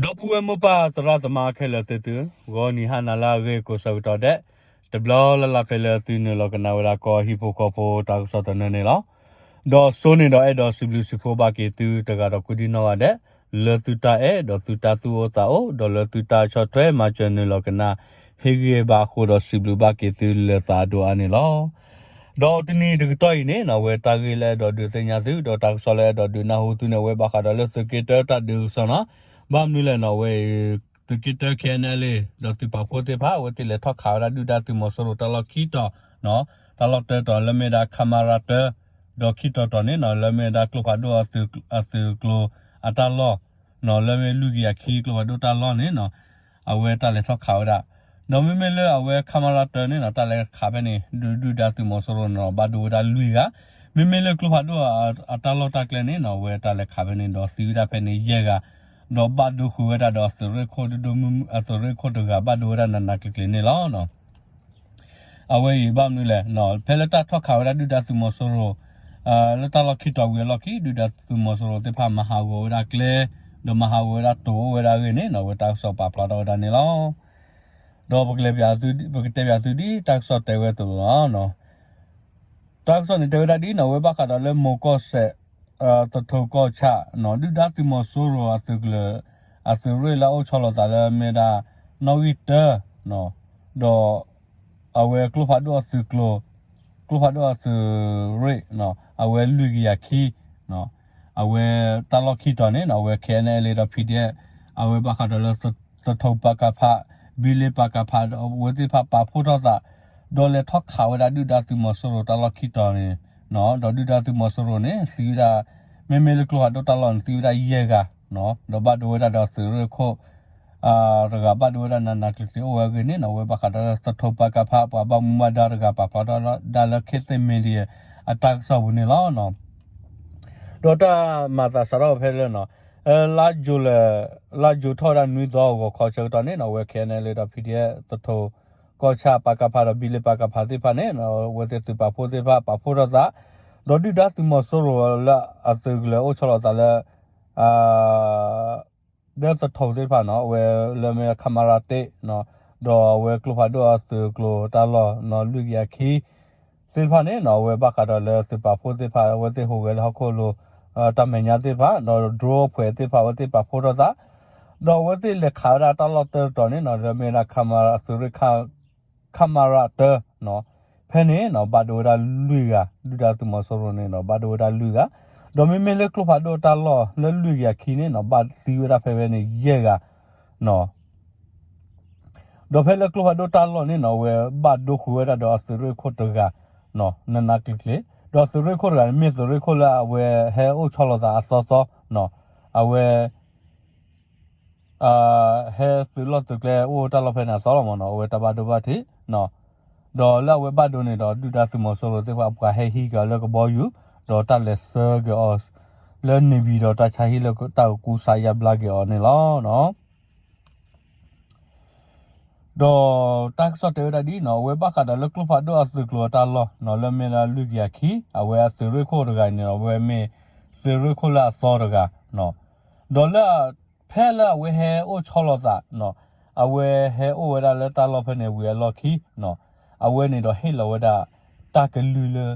ဒီပုၢ်ဝဲၢ်မိၢ်ပၢ်သရၣ်သမါခဲလၢာ်သ့ၣ်သု, ဂီၤနံၤဟါနၤလၢအဂ့ၤကိးဆၢကတီၢ်ဒဲး, တဘျီလၢ်လၢ်ဖဲလၢသုနုာ်လီၤကနၣ်ဝဲဒၣ်ကီၢ်ဟံၣ်ဖိဃီဖိတၢ်ကစီၣ်သနၢၣ်န့ၣ်လီၤ. ဒီးစိန့ၣ်ဒီးအဲၣ်ဒိးစံးဘျုးစံးဖှိဘၣ်က့ၤသုတဂၤဒီးကိးဒံနီၢ်ဂၤဒဲး, လၢသုတၢ်အဲၣ်ဒီးသုတၢ်သူၣ်အိၣ်သးအိၣ် ဒီးလၢသုတၢ်ဆီၣ်ထွဲမၤစၢၤနုာ်လီၤကနၣ် ဟ့ၣ်ဂံၢ်ဘါအဃိဒီးစံးဘျုးဘၣ်က့ၤသုလၢသးအဒိၣ်အါန့ၣ်လီၤ. ဒီးတနံၤတကတီၢ်အံၤန့ၣ်နီၢ် အဝဲတၢ်ဂ့ၢ်လၢအဲၣ်ဒိးဒုးသ့ၣ်ညါသု ဒီးတၢ်ကစီၣ်လၢအဲၣ်ဒိးဒုးနၢ်ဟူသုန့ၣ် အဝဲဘၣ်ဃးဒီးလၢသုးက့တၢတၢ်ဒုးကစီၣ်နီၢ်, ဘၣ်မနုၤလဲၣ်နီၢ် အဝဲအံၤ သုးက့တၢ ခဲအံၤန့ၣ်လံ ဒီးသုးပာ်ဖှိၣ်သ့ၣ်တဖၣ် အဝဲသ့ၣ်လဲၤထီၣ်ခးဝဲဒၣ်ဒုၣ်ဒါသုးမီၤစိရိၤတၢ်လီၢ်ခံတီၤ, တၢ်လီၢ်တၢတီၤလၢမ့ၢ်ဒၣ် ခမရ တၢ, ဒီးခံတီၤတီၤန့ၣ်နီၢ် လၢမ့ၢ်ဒၣ်ကျိဖးဒိၣ်အသုးကျိၤအတၢ်လီၢ် လၢမ့ၢ်လွံၢ်ကယၤခံကျိဖးဒိၣ်တၢ်လီၢ်န့ၣ်နီၢ် အဝဲတၢ်လဲၤထီၣ်ခးဝဲဒၣ်, ဒီးမ့မ့ၢ်လၢအဝဲ ခမရ တၢန့ၣ်နီၢ် တၢ်လဲၤခးဖဲန့ၣ် ဒုၣ်ဒါသုးမီၤစိရိၤန့ၣ်နီၢ် ဘၣ်ဒိဝဲဒၣ်လွံၢ်ဂၤ, မ့မ့ၢ်လၢကျိဖးဒိၣ်အတၢ်လီၢ်တၢ်ကျဲန့ၣ်နီၢ် အဝဲတၢ်လဲၤခးဖဲန့ၣ်ဒီးသံဝဲဒၣ်ဖဲန့ၣ်ယဲၢ်ဂၤ, ဒီးဘၣ်ဒိဃုာ်ဝဲဒၣ်ဒီးအသုးရ့ၣ်ခိၣ်ဒိၣ်ဒိၣ်မုၢ်မုၢ် အသုးရ့ၣ်ခိၣ်တဂၤဘၣ်ဒိဝဲဒၣ်နးနးကျံၤကျံၤန့ၣ်လီၤ. အဝဲအံၤဘၣ်မနုၤလဲၣ်, ဖဲလၢတၢ်ထီၣ်ခးဝဲဒၣ်ဒုၣ်ဒါသုးမီၤစိရိၤ လၢတၢ်လီၢ်ခံတီၤဝံၤအလီၢ်ခံ ဒုၣ်ဒါသုးမီၤစိရိၤသ့ၣ်တဖၣ်မၤဟးဂီၤဝဲဒၣ်ကျဲ, ဒီးမၤဟးဂီၤဝဲဒၣ်တိၤအိၣ်ဝဲဒၣ်အဂ့ၢ်န့ၣ်နီၢ် အဝဲတၢ်ကစီၣ်ပာ်ဖျါထီၣ်ဝဲဒၣ်န့ၣ်လီၤ. ဒီးပကတဲ ပကတဲပၠးသုဒ်တၢ်ကစီၣ်တဲဝဲအသိးလီၤ. တၢ်ကစီၣ်န့ၣ်တဲဝဲဒၣ်ဒ်နီၢ် အဝဲဘၣ်ဃးဒီးလၢမိၤကီၢ်စဲၣ် သထိးကီၢ်ဆၣ်နီၢ် ဒုၣ်ဒါသုးမီၤစိရိၤအသုးကလၢၤ အသုးရ့ၣ်လၢအအိၣ်ဆီလီၤသးလၢမ့ၢ်ဒၣ် နီၣ်ဂံၢ်တၢ ဒီး အဝဲကျိဖးဒိၣ်အသုးကျိၤ ကျိဖးဒိၣ်အသုးရ့ၣ် အဝဲလွံၢ်ကယၤခံ အဝဲတၢ်လီၢ်ခံတီၤန့ၣ်နီၢ် အဝဲ ခဲအံၤန့ၣ်လံဒီး PDF အဝဲဘၣ်ဃးဒီးလၢ သထိးပကဖ ဘံလ့ပကဖ အဝဲသ့ၣ်တဖၣ်ပာ်ဖှိၣ်ထီၣ်သး ဒီးလဲၤထီၣ်ခးဝဲဒၣ်ဒုၣ်ဒါသုးမီၤစိရိၤတၢ်လီၢ်ခံတီၤန့ၣ်, ဒီးဒုၣ်ဒါသုးမီၤစိရိၤန့ၣ် သံဝဲဒၣ် မ့မ့ၢ်လၢကျိဖးဒိၣ်တၢ်လီၢ်န့ၣ် သံဝဲဒၣ်ယဲၢ်ဂၤ, ဒီးဘၣ်ဒိဝဲဒၣ်ဒီးသုးရ့ၣ်ခိၣ် တဂၤဘၣ်ဒိဝဲဒၣ်နးနးကျံၤကျံၤအိၣ်ဝဲအဂ့ၢ်န့ၣ်နီၢ် အဝဲဘၣ်ဃးဒီးလၢသထိးပကဖ ပှၤဘၣ်မူဘၣ်ဒါတဂၤပာ်ဖျါထီၣ်ဒၣ်လၢ ခေတ်သစ်မီဒီယာ အတၢ်ကစီၣ်ပူၤန့ၣ်လီၤ. ဒီးတၢ်မၤသးစးထီၣ်ဖဲလၢနီၢ် လါယူၤလံ လါယူၤထီၣ်ဝဲဒၣ်နွံသီအဂီၤခီဆၢကတီၢ်န့ၣ်နီၢ် အဝဲ ခဲအံၤန့ၣ်လံဒီး PDF သထိး ကီၢ်ဆၣ် ပကဖ ဒီးဘံလ့ပကဖ သ့ၣ်တဖၣ်န့ၣ် အဝဲသ့ၣ်သုးပာ်ဖှိၣ်သ့ၣ်တဖၣ်ပာ်ဖှိၣ်ထီၣ်သး ဒီးဒုၣ်ဒါသုးမီၤစိရိၤလၢအသုးကလၢၤအိၣ်ဆီလီၤသးလၢ ဒီးသထိးသ့ၣ်တဖၣ်နီၢ် အဝဲလၢမ့ၢ် ခမရ တၢ ဒီးအဝဲကျိဖးဒိၣ်အသုးကျိၤတၢ်လီၢ်နီၢ် လွံၢ်ကယၤခံ သ့ၣ်တဖၣ်န့ၣ်နီၢ် အဝဲဘၣ်ဃးဒီးလၢသုးပာ်ဖှိၣ်သ့ၣ်တဖၣ် အဝဲသ့ၣ်ဟူးဂဲၤလၢဟီၣ်ခိၣ်လိၤ တၢ်မဲာ်ညါသ့ၣ်တဖၣ် ဒီး drone အဖှဲးသ့ၣ်တဖၣ် အဝဲသ့ၣ်ပာ်ဖှိၣ်ထီၣ်သး ဒီးအဝဲသ့ၣ်လဲၤခးဝဲဒၣ်တၢ်လီၢ်တၢတတီၤန့ၣ်နီၢ် လၢမ့ၢ်ဒၣ် ခမရ အသုးရ့ၣ် ခမရ တၢ ဖဲန့ၣ်နီၢ် ဘၣ်ဒိဝဲဒၣ်လွံၢ်ဂၤ ဒုၣ်ဒါသုးမီၤစိရိၤန့ၣ်နီၢ် ဘၣ်ဒိဝဲဒၣ်လွံၢ်ဂၤ, ဒီးမ့မ့ၢ်လၢကျိဖးဒိၣ်တၢ်လီၢ်လၢလွံၢ်ကယၤခံန့ၣ်နီၢ် ဘၣ်သံဝဲဒၣ်ဖဲဖဲန့ၣ်ယဲၢ်ဂၤ ဒီးဖဲလၢကျိဖးဒိၣ်တၢ်လီၢ်န့ၣ်နီၢ် အဝဲဘၣ်ဒိဃုာ်ဝဲဒၣ်ဒီးအသုးရ့ၣ်ခိၣ်တဂၤ နးနးကျံၤကျံၤ, ဒီးသုးရ့ၣ်ခိၣ်တဂၤန့ၣ် မ့ၢ်သုးရ့ၣ်ခိၣ်လၢအဝဲဟဲအိၣ်ဆီလီၤသးအသီသီ အဝဲ ဟဲသုးလီၢ်သုးကျဲအိၣ်တၢ်လီၢ်ဖဲန့ၣ်အသီလီၤမ့ၢ်နီၢ် အဝဲတၢ်ဘၣ်ဒိဘၣ်ထံး, ဒီးလၢအဝဲဘၣ်ဒိန့ၣ်ဒီး ဒုၣ်ဒါသုးမီၤစိရိၤသ့ၣ်တဖၣ် ပှၤဟဲဟံးက့ၤအီၤလၢကဘီယူၤ ဒီးတၢ်လဲၤဆှၢက့ၤအီၤ လၢန့ၣ်ပၠံၤဒီးတၢ်ဆါဟံၣ်လၢတၢ်ကကူစါယါဘျါက့ၤအီၤန့ၣ်လီၤ. ဒီးတၢ်ကစီၣ်တဲဝဲဒၣ်ဒ်နီၢ် အဝဲဘၣ်ဃးဒီးလၢကျိဖးဒိၣ်အသုးကျိၤအတၢ်လီၢ်နီၢ် လၢမ့ၢ်ဒၣ်လွံၢ်ကယၤခံ အဝဲအသုးရ့ၣ်ခိၣ်တဂၤန့ၣ် အဝဲမ့ၢ်သုးရ့ၣ်ခိၣ်လၢအသီတဂၤ ဒီးလၢ ဖဲလၢအဝဲဟဲအိၣ်ဆီလီၤသးနီၢ် အဝဲဟဲအိၣ်ဝဲဒၣ်လၢတၢ်လီၢ်ဖဲန့ၣ်ဝံၤအလီၢ်ခံနီၢ် အဝဲန့ၣ်ဒီးဟ့ၣ်လီၤဝဲဒၣ် တၢ်ကလုၢ်လၢ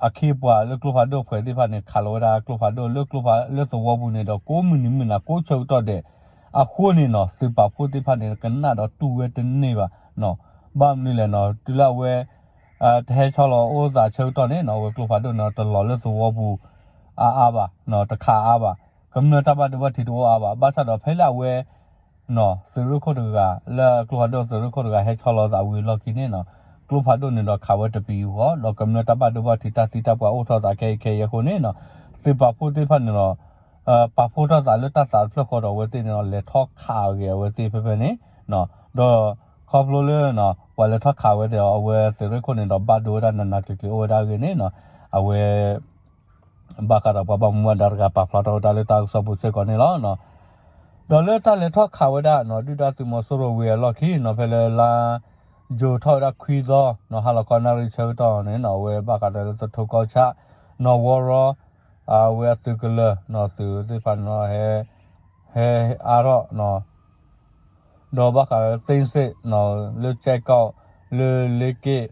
အခ့အပှၤလၢကျိဖးဒိၣ်ဖှဲးသ့ၣ်တဖၣ်န့ၣ် ခးလီၤဝဲဒၣ်ကျိဖးဒိၣ်လၢကျိဖးလၢသဝီပူၤန့ၣ်ဒီး ကိးမုၢ်နံၤမုၢ်နၤကိးဆၢကတီၢ်ဒဲး အဃိန့ၣ်နီၢ် သုးပာ်ဖှိၣ်သ့ၣ်တဖၣ်န့ၣ် ကနၣ်ဒီးတူၢ်ဝဲတန့ၢ်ဘၣ်နီၢ် ဘၣ်မနုၤလဲၣ်နီၢ် တုၤလၢအဝဲ တဟဲဆီလီၤအိၣ်သးဆၢကတီၢ်န့ၣ်နီၢ် အဝဲကျိဖးဒိၣ်န့ၣ် တလီၤလၢသဝီပူၤ အါအါဘၣ်နီၢ် တခးအါဘၣ် ကမျၢၢ်တၢ်ဘၣ်ဒိဘၣ်ထံးတအိၣ်အါဘၣ် ဘၣ်ဆၣ်ဒီးဖဲလၢအဝဲ သုးရ့ၣ်ခိၣ်တဂၤ လၢကျိဖးဒိၣ်သုးရ့ၣ်ခိၣ်တဂၤဟဲဆီလီၤသးဝံၤအလီၢ်ခံန့ၣ်နီၢ် ကျိဖးဒိၣ်န့ၣ်ဒီးခးဝဲတပံၤအဂီၢ် ဒီးကမျၢၢ်တၢ်ဘၣ်ဒိဘၣ်ထံးတၢ်သံတၢ်ပှၢ်အိၣ်ထီၣ်သးခဲအံၤခဲအံၤအဃိန့ၣ်နီၢ် သုးပာ်ဖှိၣ်သ့ၣ်တဖၣ်န့ၣ်ဒီး ပာ်ဖှိၣ်ထီၣ်သးလၢတၢ်သးတဖျၢၣ်ဃီဒီးအဝဲသ့ၣ်န့ၣ်ဒီး လဲၤထီၣ်ခးဂ့ၤအဝဲသ့ၣ်ဖဲဖဲန့ၣ် ဒီးခီဖျိလၢ ပှၤလဲၤထီၣ်ခးဝဲသ့ၣ်ဒီး အဝဲသုးရ့ၣ်ခိၣ်န့ၣ်ဒီးဘၣ်ဒိဝဲဒၣ်နးနးကျံၤကျံၤအိၣ်ဝဲဒၣ်အဂ့ၢ်န့ၣ်နီၢ် အဝဲ ဘၣ်ဃးဒီးပှၤဘၣ်မူဘၣ်ဒါတဂၤပာ်ဖျါထီၣ်ဝဲဒၣ်လၢတၢ်ကစီၣ်ပူၤစ့ၢ်ကီးန့ၣ်လီၤ. ဒီးလၢတၢ်လဲၤထီၣ်ခးဝဲဒၣ်နီၢ် ဒုၣ်ဒါသုးမီၤစိရိၤဝံၤအလီၢ်ခံနီၢ် ဖဲလၢလါ ယူၤထီၣ်ဝဲဒၣ်ခွံသီနီၢ် ဟါလီၤခီနၣ်ရံၣ်ဆၢကတီၢ်န့ၣ်နီၢ် အဝဲဘၣ်ဃးဒီးလၢသထိးကီၢ်ဆၣ် နီၢ်ဝီရီ အဝဲအသုးကလၢၤနီၢ် သုးသ့ၣ်တဖၣ်န့ၣ်နီၢ် ဟဲ ဟဲအါထီၣ် ဒီးဘၣ်ဃးလၢသ့ၣ်စ့ၣ် လၢကဲကီၢ် လၢလ့က့ၣ်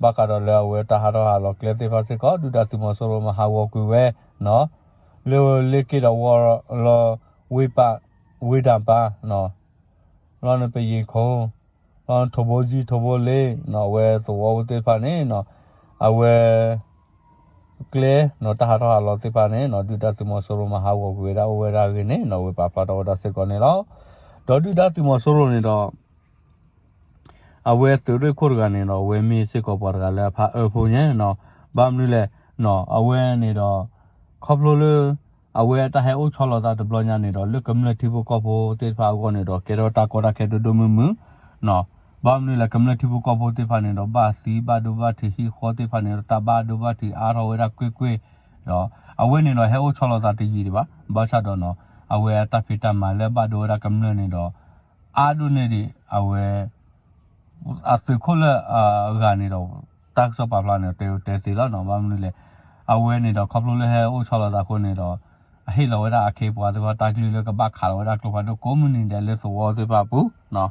ဘၣ်ဃးဒီးလၢအဝဲတၢ်ဟးထီၣ်ဟးလီၤကျဲသ့ၣ်တဖၣ်စ့ၢ်ကီး ဒုၣ်ဒါသုးမီၤစိရိၤမၤဟးဂီၤကွံာ်ဝဲ လၢလ့က့ၣ်ဒီးဝီလီၤ ဝ့ၢ်ပၢ် ဝ့ၢ်ဒၣ်ပၢ် လီၤန့ၣ်ပယ့ၤခိၣ် လီၤန့ၣ်ထိၣ်ဘိကၠံထိၣ်ဘိလ့ အဝဲသဝီဖိသ့ၣ်တဖၣ်န့ၣ် အဝဲ ကျဲ တၢ်ဟးထီၣ်ဟးလီၤသ့ၣ်တဖၣ်န့ၣ် ဒုၣ်ဒါသုးမီၤစိရိၤမၤဟးဂီၤကွံာ်ဝဲဒၣ်အိၣ်ဝဲဒၣ်အဂ့ၢ်န့ၣ် အဝဲပာ်ဖျါထီၣ်ဝဲဒၣ်စ့ၢ်ကီးန့ၣ်လီၤ. ဒီးဒုၣ်ဒါသုးမီၤစိရိၤန့ၣ်ဒီး အဝဲသုးရ့ၣ်ခိၣ်တဂၤန့ၣ်ဒီး အဝဲမ့ၢ်စ့ၢ်ကီးပှၤတဂၤလၢအဖးအၢဖိညါနီၤ, ဘၣ်မနုၤလဲၣ်နီၤ, အဝဲန့ၣ်ဒီး ခီဖျိလၢ အဝဲအတၢ်ဟဲအိၣ်ဆီလီၤသးတဘျီညါန့ၣ်ဒီး လၢကမျၢၢ်ထံဖိကီၢ်ဖိသ့ၣ်တဖၣ်အဂီၢ်န့ၣ်ဒီး ကဲထီၣ်တၢ်ကီတၢ်ခဲဒိၣ်ဒိၣ်မုၢ်မုၢ်နီၤ, ဘၣ်မနုၤလဲၣ် ကမျၢၢ်ထံဖိကီၢ်ဖိသ့ၣ်တဖၣ်န့ၣ်ဒီး ဘၣ်သံဘၣ်ဒိဘၣ်ထံးဟံၣ်ဃီသ့ၣ်တဖၣ်န့ၣ်ဒီး တၢ်ဘၣ်ဒိဘၣ်ထံးအါထီၣ်ဝဲဒၣ်ကွ့ၢ်ကွ့ၢ်ဒီး အဝဲန့ၣ်ဒီးဟဲအိၣ်ဆီလီၤသးတယံာ်ဒံးဘၣ်, ဘၣ်ဆၣ်ဒီးနီၤ အဝဲအတၢ်ဖံးတၢ်မၤလၢဘၣ်ဒိဝဲဒၣ်ကမျၢၢ်န့ၣ်ဒီး အါဒိၣ်န့ၢ်ဒံး အဝဲ အသုးခိၣ်လၢအဂၤန့ၣ်ဒီး တၢ်ကစီၣ်ပာ်ဖျါန့ၣ် တဲတဲသ့လီၤနီၤ, ဘၣ်မနုၤလဲၣ် အဝဲန့ၣ်ဒီး ခီဖျိလၢဟဲအိၣ်ဆီလီၤသးအဃိန့ၣ်ဒီး အဟ့ၣ်လီၤဝဲဒၣ်အခ့အပှၤသ့ၣ်တဖၣ်တၢ်ကလုၢ်လၢကဘၣ်ခးလီၤဝဲဒၣ်ကျိဖးဒိၣ်ကိးမုၢ်နံၤဒဲးလၢသဝီသ့ၣ်တဖၣ်အပူၤနီၤ,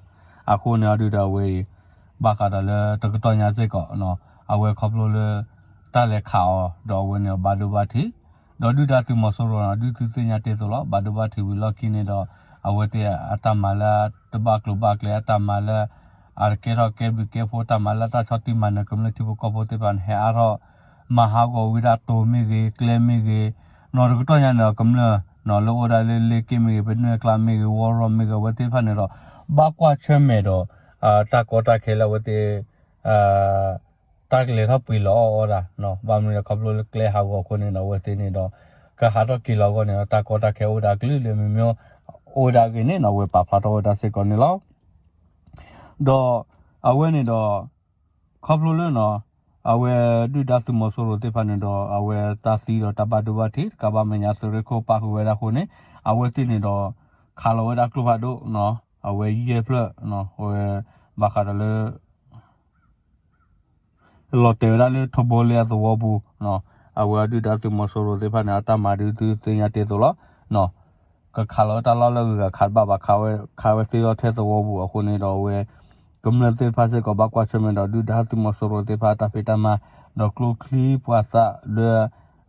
အဃိန့ၣ်အဒုးဒီးအဝဲအံၤ ဘၣ်ဃးဒီးလၢတကတီၢ်ညါစ့ၢ်ကီးနီၤ, အဝဲခီဖျိလၢ တၢ်လဲၤခးအီၤ ဒီးအဝဲန့ၣ်ဒီးဘၣ်ဒိဘၣ်ထံး ဒီးဒုၣ်ဒါသုးမီၤစိရိၤနီၤ ဒုးသုသ့ၣ်ညါတ့ၢ်သိးလီၤ, ဘၣ်ဒိဘၣ်ထံးဝံၤလီၢ်ခံန့ၣ်ဒီး အဝဲသ့ၣ်အတၢ်မၤလၢတဘၣ်ကျိၤဘၣ်ကျဲ အတၢ်မၤလၢ အတကဲထီၣ်ကဲဘျုးကဲဖှိၣ် တၢ်မၤလၢတၢ်ဆီၣ်တံၢ်မၤနၢၤကမျၢၢ်ထံဖိကီၢ်ဖိသ့ၣ်တဖၣ်န့ၣ် ဟဲအါထီၣ် မၤဟးဂီၤဝံၤဒၣ်တိၤမ့ၢ်ဂ့ၤ ကျဲမ့ၢ်ဂ့ၤ, နီၤတကတီၢ်ညါန့ၣ်ဒီးကမျၢၢ်နီၤ လၢအိၣ်ဒၣ်လၢလ့က့ၣ်မ့ၢ်ဂ့ၤ ပနွဲၢ်ကျါမ့ၢ်ဂ့ၤ ဝီရီမ့ၢ်ဂ့ၤ အဝဲသ့ၣ်တဖၣ်န့ၣ်ဒီး ဘၣ်ကွၢ်ဆၢၣ်မဲာ်ဒီး တၢ်ကီတၢ်ခဲလၢအဝဲသ့ၣ် တၢ်ကလဲၤထီၣ်ပှ့ၤလီၤအီၣ်အီဒၣ်, ဘၣ်မနုၤလဲၣ် ခီဖျိလၢကျဲဟးဂီၤအဃိန့ၣ်ဒီး အဝဲသ့ၣ်န့ၣ်ဒီး ကဟးထီၣ်က့ၤလီၤအဂီၢ်န့ၣ်ဒီး တၢ်ကီတၢ်ခဲအိၣ်ဝဲဒၣ်အကလုာ်လၢမ့ၢ်မ့ၢ် အိၣ်ဝဲဒၣ်အဂ့ၢ်န့ၣ်နီၤ အဝဲပာ်ဖျါထီၣ်ဝဲဒၣ်စ့ၢ်ကီးန့ၣ်လီၤ. ဒီးအဝဲန့ၣ်ဒီး ခီဖျိလၢနီၤ အဝဲဒုၣ်ဒါသုးမီၤစိရိၤသ့ၣ်တဖၣ်န့ၣ်ဒီး အဝဲတၢ်သံဒီးတၢ်ဘၣ်ဒိဘၣ်ထံး တကးဘၣ်မဲာ်ညါသုးရ့ၣ်ခိၣ်ပၣ်ဃုာ်ဝဲဒၣ်အဃိန့ၣ် အဝဲသ့ၣ်န့ၣ်ဒီး ခးလီၤဝဲဒၣ်ကျိဖးဒိၣ်နီၤ အဝဲယဲၢ်ဖျၢၣ်နီၤ အဝဲ ဘၣ်ဃးဒီးလၢ လီၤတဲာ်ဝဲဒၣ်လၢထိၣ်ဘိလ့အသဝီပူၤနီၤ, အဝဲဒုၣ်ဒါသုးမီၤစိရိၤသ့ၣ်တဖၣ်န့ၣ် အတၢ်မၤဒုးသုသ့ၣ်ညါတ့ၢ်သိးလီၤနီၤ, ကခးလီၤဝဲတၢ်လီၢ်လၢအဂုၤအဂၤခးတဘၣ်ဘၣ် ခးဝဲသ့လီၤထဲသဝီပူၤအဃိန့ၣ်ဒီး အဝဲ ကမျၢၢ်သ့ၣ်တဖၣ်စ့ၢ်ကီးဘၣ်ကွၢ်ဆၢၣ်မဲာ်ဒီး ဒုၣ်ဒါသုးမီၤစိရိၤသ့ၣ်တဖၣ်အတၢ်ဖံးတၢ်မၤ ဒီးကျိချံမျိာ်သၣ်လၢ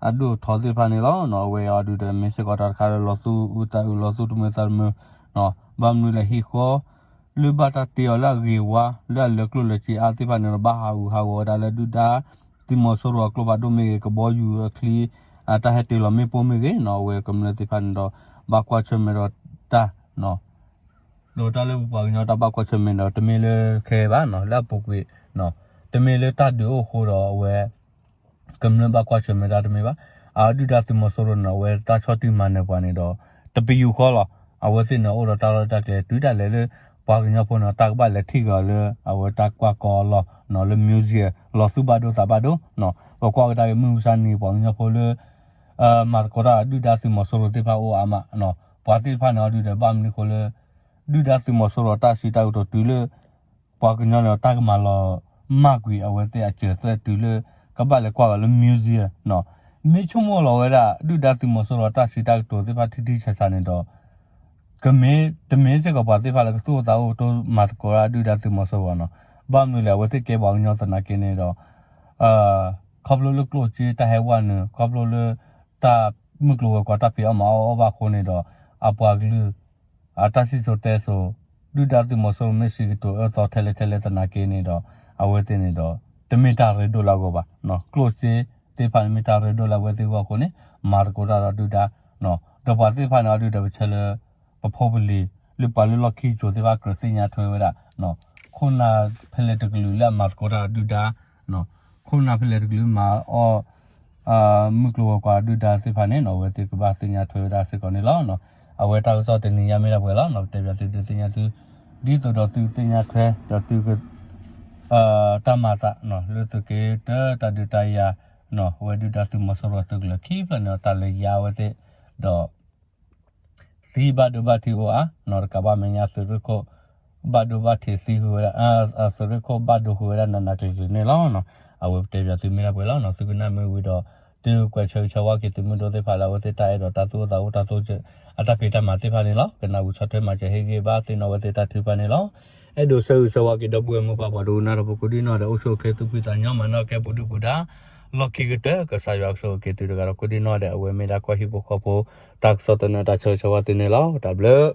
အဒိၣ်အထီသ့ၣ်တဖၣ်န့ၣ်လီၤ. အဝဲအံၤဒုးဒီးမ့ၢ်စ့ၢ်ကီးတၢ်တခါလၢလီၤသူၣ်အုးသးအုးလီၤသူၣ်တမုာ်သးတမုာ်, ဘၣ်မနုၤလဲၣ်ဟံၣ်ဃီ လၢဘၣ်တၢ်တ့အီၤလၢအဂ့ၤဝါ လၢအလၢာ်ကျိၣ်လၢာ်စ့အါသ့ၣ်တဖၣ်န့ၣ်ဒီး ဘၣ်ဟးဂူာ်ဟးဂီၤဝဲဒၣ်လၢဒုၣ်ဒါသုးမီၤစိရိၤအကျိဖးဒိၣ်မ့ၢ်ဂ့ၤ ကဘီယူၤအချံ အတၢ်ဟဲတ့ၢ်လီၤမ့ၣ်ပိၢ်မ့ၢ်ဂ့ၤနီၤ အဝဲကမျၢၢ်သ့ၣ်တဖၣ်န့ၣ်ဒီး ဘၣ်ကွၢ်ဆၢၣ်မဲာ်ဒီးတၢ် ဒီးတၢ်လၢပပှၤကညီတၢ်ဘၣ်ကွၢ်ဆၢၣ်မဲာ်ဒီး တမ့ၢ်လၢခဲအံၤဘၣ်နီၤ လၢအပူၤကွံာ် တမ့ၢ်လၢတၢ်ဒုးအိၣ်အဃိဒီးအဝဲ ကမျၢၢ်ဘၣ်ကွၢ်ဆၢၣ်မဲာ်တၢ်တမ့ၢ်ဘၣ်. အဒုၣ်ဒါသုးမီၤစိရိၤန့ၣ် အဝဲတၢ်ဆီၣ်တံၢ်မၤနၢၤပှၤန့ၣ်ဒီး တပယူာ်ဃီလီၤ. အဝဲသ့ၣ်န့ၣ်အိၣ်ဒီးတၢ်လီၢ်တၢ်ကျဲ တုၤဒၣ်လဲာ်လၢ ပှၤကညီဖိန့ၣ် တၢ်ကဘၣ်လဲၤထံၣ်က့ၤအီၤလၢ အဝဲတၢ်ကွၢ်ကီအလီၢ်နီၤ လၢ museum လီၤသူၣ်ဘၣ်ဒိသးဘၣ်ဒိနီၤ ပကွၢ်ကဒါက့ၤမုၢ်မဆါနံၤ ပှၤကညီဖိလၢ မၤသကိးတၢ်ဒုၣ်ဒါသုးမီၤစိရိၤသ့ၣ်တဖၣ်အိၣ်အါမးနီၤ ပှၤသ့ၣ်တဖၣ်န့ၣ်အီၤဒုးဒီးဘၣ်မနုၤအဃိလၢ ဒုၣ်ဒါသုးမီၤစိရိၤတၢ်စံးတၢ်ကတိၤတုၤလၢ ပှၤကညီန့ၣ် တၢ်ကမၤလီၤမၢ်ကွံာ်အဝဲသ့ၣ်အစၢၤအသွဲၣ်တုၤလၢ ကဘၣ်လဲၤကွၢ်ဂၤလၢ museum နီၤ မ့ၢ်ဆိကမိၣ်လီၤဝဲဒၣ် ဒုၣ်ဒါသုးမီၤစိရိၤတၢ်စံးတၢ်ကတိၤသ့ၣ်တဖၣ်ထံထံဆးဆးန့ၣ်ဒီး ကမ့ၢ် တမ့ၢ်စ့ၢ်ကီးပှၤသ့ၣ်တဖၣ်လၢကသူၣ်အိၣ်သးအိၣ် ကတိၢ်မၤသကိးဒၣ်ဒုၣ်ဒါသုးမီၤစိရိၤဘၣ်နီၤ ဘၣ်မနုၤလဲၣ် အဝဲသ့ၣ်ကဲပှၤကညီသနာ်က့န့ၣ်ဒီး ခီဖျိလၢကျိၣ်စ့တၢ်ဟဲဝဲနုာ် ခီဖျိလၢ တၢ်မုၢ်ကျိၤဝဲၤကွာ်တၢ်ဖံးအီၣ်မၤအီၣ်အီၣ်ဘၣ်အဃိန့ၣ်ဒီး အပှၤကလုာ် အတၢ်စံၣ်စိၤတဲစိၤ ဒုၣ်ဒါသုးမီၤစိရိၤမ့ၢ်စံးကတိၤအၢသီထဲလဲၣ်ထဲလဲၣ်သနာ်က့န့ၣ်ဒီး အဝဲသ့ၣ်န့ၣ်ဒီး တမ့ၢ်တၢ်ရ့ဒိၣ်လၢအဂီၢ်ဘၣ်နီၤ ကျိၣ်စ့သ့ၣ်တဖၣ်န့ၣ်မ့ၢ်တၢ်ရ့ဒိၣ်လၢအဝဲသ့ၣ်အဂီၢ်အဃိန့ၣ် မၤသကိးတၢ်ဒီးဒုၣ်ဒါ ဒီးပှၤသ့ၣ်တဖၣ်န့ၣ်အီၤဒုးဒီးပဆၢလၢ ပဖိပလံၤ လၢပှၤလၢလီၢ်ခံကၠိၤသ့ၣ်တဖၣ်ကြၢးသ့ၣ်ညါထွဲဝဲဒၣ် ခိၣ်နၢ်ဖဲလဲၣ်တကလုာ်လၢအမၤသကိးတၢ်ဒီးဒုၣ်ဒါ ခိၣ်နၢ်ဖဲလဲၣ်တကလုာ်မၤအီၣ် မုၢ်ကျိၤဝဲၤကွာ်ဒုၣ်ဒါသ့ၣ်တဖၣ်န့ၣ်နီၤ အဝဲသ့ၣ်ကဘၣ်သ့ၣ်ညါထွဲဝဲဒၣ်စ့ၢ်ကီးန့ၣ်လီၤ. အဝဲတၢ်ကစီၣ်တနံၤညါမ့ၢ်ဒၣ်ပှဲၤလီၤနီၤ ပတဲပၠးသုဒုးသ့ၣ်ညါသု ဒ်သိးဒီးသုကသ့ၣ်ညါထွဲ ဒီးသုက တၢ်မၤသး လၢသုးက့တၢတၢ်ဒုးတၢ်ယၤ အဝဲဒုၣ်ဒါသုးမီၤစိရိၤသုးကလၢၤခံဖျၢၣ်န့ၣ် တၢ်လၢယါအဝဲသ့ၣ် ဒီး သံဘၣ်ဒိဘၣ်ထံးအိၣ်အါနီၤ တကးဘၣ်မဲာ်ညါသုးရ့ၣ်ခိၣ် ဘၣ်ဒိဘၣ်ထံးသံဃုာ်ဝဲဒၣ် သုးရ့ၣ်ခိၣ်ဘၣ်ဒိဃုာ်ဝဲဒၣ်နးနးကျံၤကျံၤန့ၣ်လီၤ. အဝဲပတဲပၠးသုမ့ၢ်ဒၣ်ပှဲၤလီၤနီၤ သုကနၣ်မ့ၢ်ဝံၤဒီး သုကွဲးဆၢဂ့ၤဆၢဝါက့ၤသုးမုၢ်ဒိၣ်သ့ၣ်တဖၣ်လၢအဝဲသ့ၣ်တၢ်အဲၣ်ဒိးတၢ်သူၣ်အိၣ်သးအိၣ်တၢ်တိစၢၤ အတၢ်ဖံးတၢ်မၤသ့ၣ်တဖၣ်န့ၣ်လီၤ. ကနၣ်ဝံၤဆီၣ်ထွဲမၤစၢၤဟ့ၣ်ဂံၢ်ဘါသ့ၣ်နီၣ်ဝဲသ့ၣ်တၢ်ထုကဖၣ်န့ၣ်လီၤ. အဲၣ်ဒိးဆၢဂ့ၤဆၢဝါက့ၤဒီပုၢ်ဝဲၢ်မိၢ်ပၢ်ပှၤဒိကနၣ်တၢ်ဖိကိးဒံနီၢ်ဒဲး အိၣ်ဆူၣ်အိၣ်ချ့သူၣ်ဖှံသးညီ မၤနၢၤကဲပူၤဒုၣ်ပူၤဒါ လီၢ်ခံကတၢၢ် ကစၢ်ယွၤကဆိၣ်ဂ့ၤက့ၤသုတဂၤဒီးကိးဒံနီၢ်ဒဲး အဝဲမ့ၢ်ဒၣ်ကီၢ်ဟံၣ်ဖိဃီဖိ တၢ်ကစီၣ်သနၢၣ်တၢ်ဆၢဂ့ၤဆၢဝါသုန့ၣ်လီၤ. တၢ်ဘျုး